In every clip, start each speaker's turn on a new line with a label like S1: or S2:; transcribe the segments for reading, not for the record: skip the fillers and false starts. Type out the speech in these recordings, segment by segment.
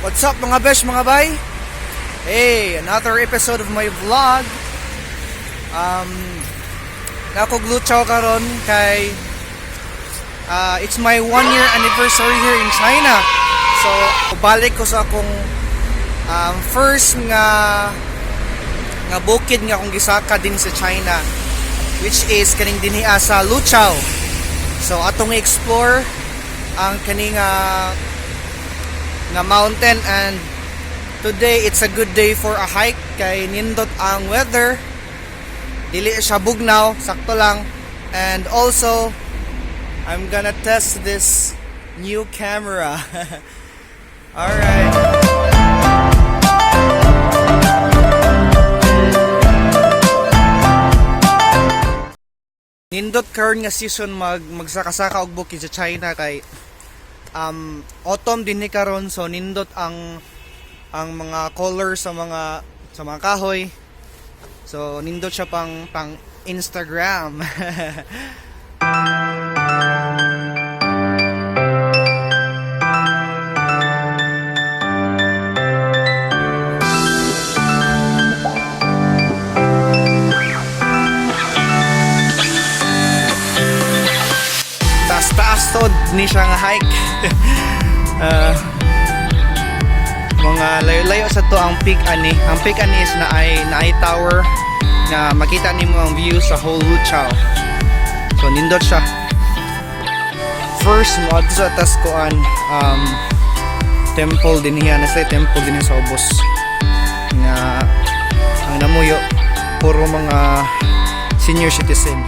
S1: What's up, mga besh, mga bay? Hey, another episode of my vlog. Naa ko'g Luchao karon kay it's my 1 year anniversary here in China. So, balik ko sa akong first nga nga bukid nga akong gisaka din sa China, which is kaning dinhi sa Luchao. So, atong i-explore ang kaning nga mountain, and today it's a good day for a hike kay nindot ang weather, dili siya bugnaw, sakto lang. And also I'm gonna test this new camera. Alright. Nindot karon nga season magsaka-saka og bukid sa China kay autumn din ni karon, so nindot ang mga color sa mga kahoy. So nindot siya pang pang Instagram. Taas taas to ni siya nga hike. Mga layo-layo sa to ang peak ani. Ang peak ani is naay tower na makita nimo ang view sa whole Luchao. So nindot siya. First mo sa tas kuan temple din hiya, nasa temple din sa ubos nga ang namuyo puro mga senior citizen.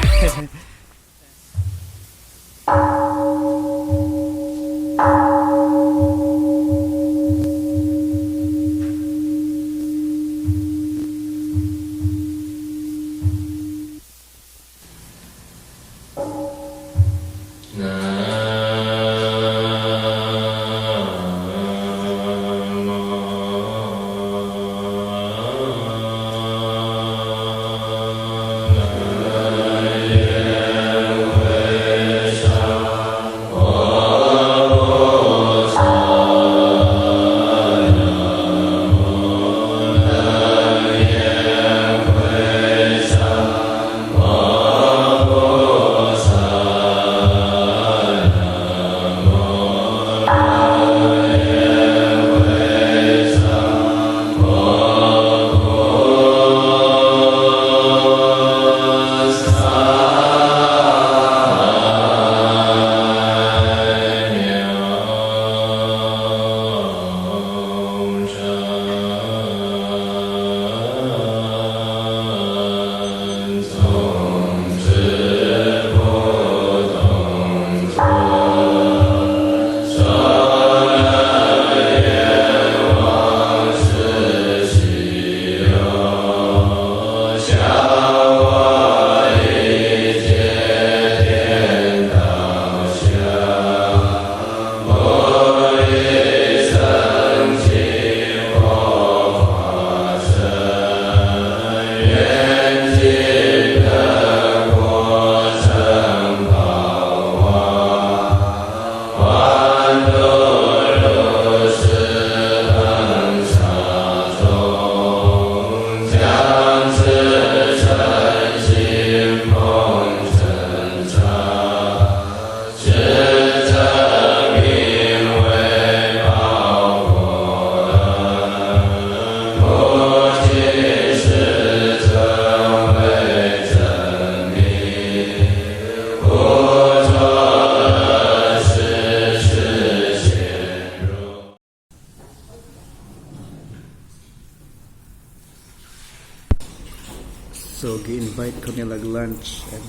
S1: So, gi-invite ko nila lunch and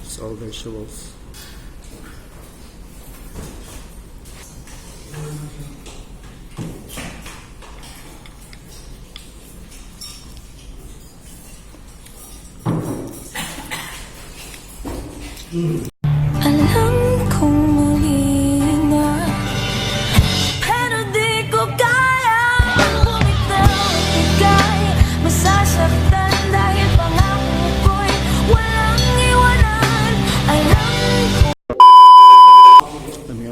S1: it's all vegetables.
S2: Alam kong mali na, pero di ko kaya bumitaw at ika'y masasaktan dahil pangako ko'y walang iwanan. Alam ko
S1: Dami.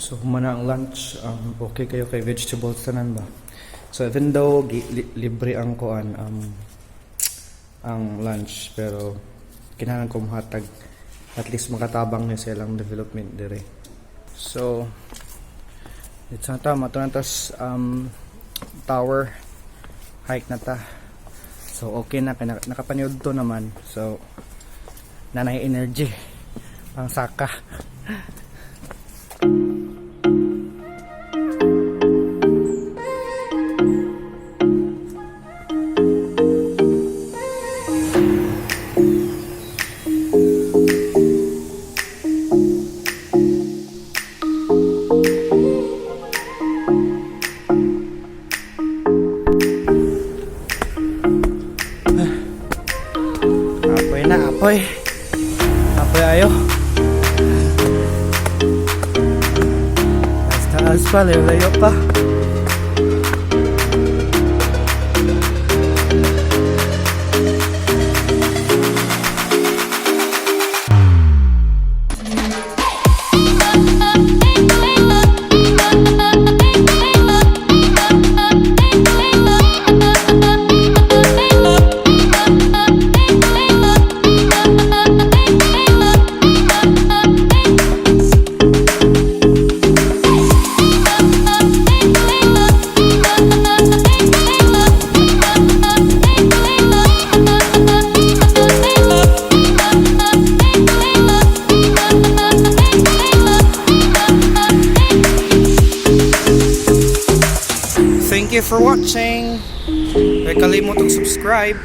S1: So humana ang lunch, okay kayo kay vegetables tanan ba? So even though libre ang kuan, ang lunch, pero kinahanglan ko mohatag, at least makatabang ni sa ilang development dire. So it's na ta mato na tas tower hike na ta. So okay na kay nakapaniud to naman. So nanay energy pang saka. Apoy na, apoy. Apoy ayo. Taas taas pa, layo-layo pa. Thank you for watching. Huwag kalimot subscribe.